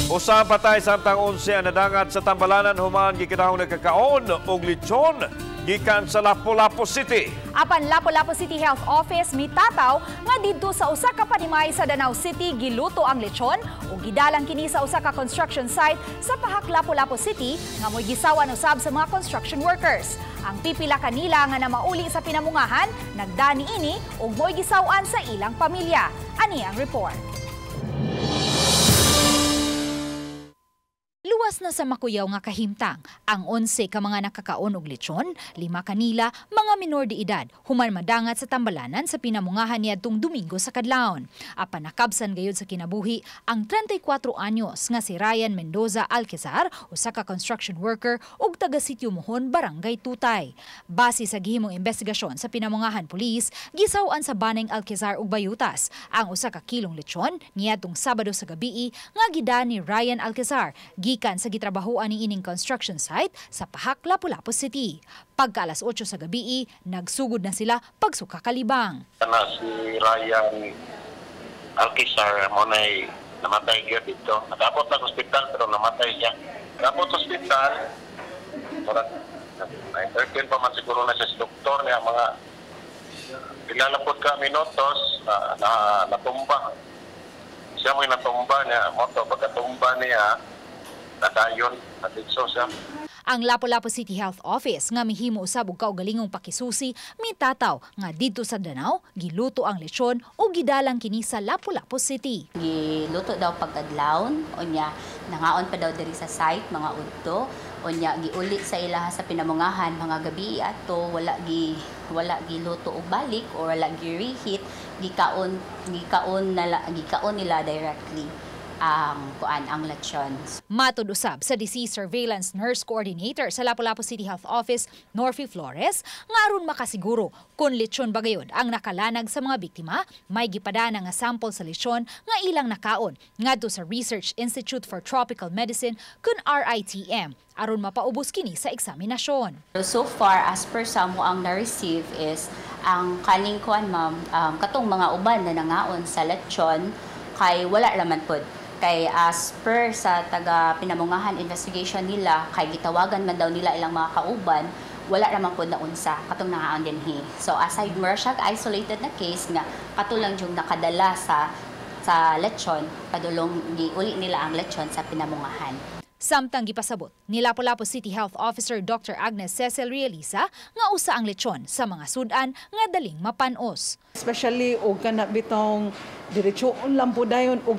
Usa patay samtang 11 ang nadangat sa Tambalanan human gikitahong nagkakaon og lechon gikan sa Lapu-Lapu City. Apan Lapu-Lapu City Health Office mitataw nga didto sa usa ka panimay sa Danao City giluto ang lechon ug gidalang kini sa usa ka construction site sa Pahak, Lapu-Lapu City nga mo'y gisawan usab sa mga construction workers. Ang pipila kanila nga namauli sa pinamungahan nagdani ini ug mo'y gisawan sa ilang pamilya. Ani ang report. Luwas na sa makuyaw nga kahimtang ang 11 ka mga nakakaon og lechon, 5 kanila mga minor de edad, human madangat sa Tambalanan sa pinamungahan niadtong Domingo sa kadlawon. Apan nakabsan gayud sa kinabuhi ang 34 anyos nga si Ryan Mendoza Alquezar, usa ka construction worker ug taga Sitio Mohon, Barangay Tutay. Base sa gihimong investigasyon sa Pinamungahan Police, gisaw-an sa Baneng Alquezar ug Bayutas ang usa ka kilong lechon niadtong Sabado sa gabii nga gida ni Ryan Alquezar gikan sa gitrabahoan ni ining construction site sa Pahak, Lapu-Lapu City. Pagka alas 8 sa gabii, nagsugod na sila pagsuka kalibang. Kana si Ryan Alquezar mo nay namatay gyud dito. Nakabot na ospital pero namatay siya. Nakabot sa ospital, murag na-entertain pa man siguro na siya sa doktor niya, mga ilalapot ka minutos na natumba. Siya mo'y natumba niya, moto pagkatumba niya, nadayon, naditso siya. Ang Lapu-Lapu City Health Office nga mihimo usab og kaugalingong pakisusi mitataw nga didto sa Danao giluto ang lechon ug gidalang kini sa Lapu-Lapu City. Giluto daw pagkadlawon, unya nangaon pa daw diri sa site mga udto, unya giuli sa ilaha sa pinamungahan mga gabi ato wala giluto og balik or wala gi reheat, gikaon nila directly ang kuan ang lechon. Matod usab sa Disease Surveillance Nurse Coordinator sa Lapu-Lapu City Health Office, Norfi Flores, nga aron makasiguro kung lechon ba gayud ang nakalanag sa mga biktima, may gipadana nga sample sa lechon nga ilang nakaon ngadto sa Research Institute for Tropical Medicine kun RITM aron mapaubos kini sa eksaminasyon. So far, as per sa mo ang na-receive is ang kaning kuan ma'am, katong mga uban na nangaon sa lechon kay wala raman pod. Kay as per sa taga Pinamungahan investigation nila, kay gitawagan man daw nila ilang mga kauban, wala raman pod na unsa katong nangaon dinhi. So aside mura siya isolated na case nga katulang yung nakadala sa lechon, padulong giuli nila ang lechon sa Pinamungahan. Samtang gipasabot ni Lapu-Lapu City Health Officer Dr. Agnes Cecil Realiza nga usa ang lechon sa mga sudan nga daling mapanos. Especially og kana bitong diretsoon lang po dayon og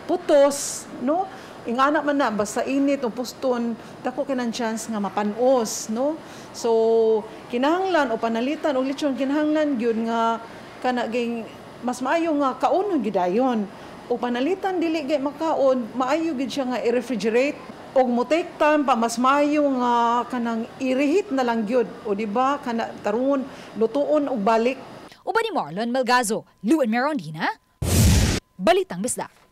putos, no? Ingana man na basta init o puston, dako kay ng chance nga mapanos, no? So kinahanglan o panalitan og lechon, kinahanglan gyud nga kana ging mas maayo nga kaonon gyud dayon. O panalitan dili gay makaon, maayo gyud siya nga i-refrigerate og mo take time pa, mas maayo nga kanang i-reheat na lang gyud, o di ba kana tarungon lutuon og balik. Uban ni Marlon Melgazo, Luen Merondina, Balitang Bisdak.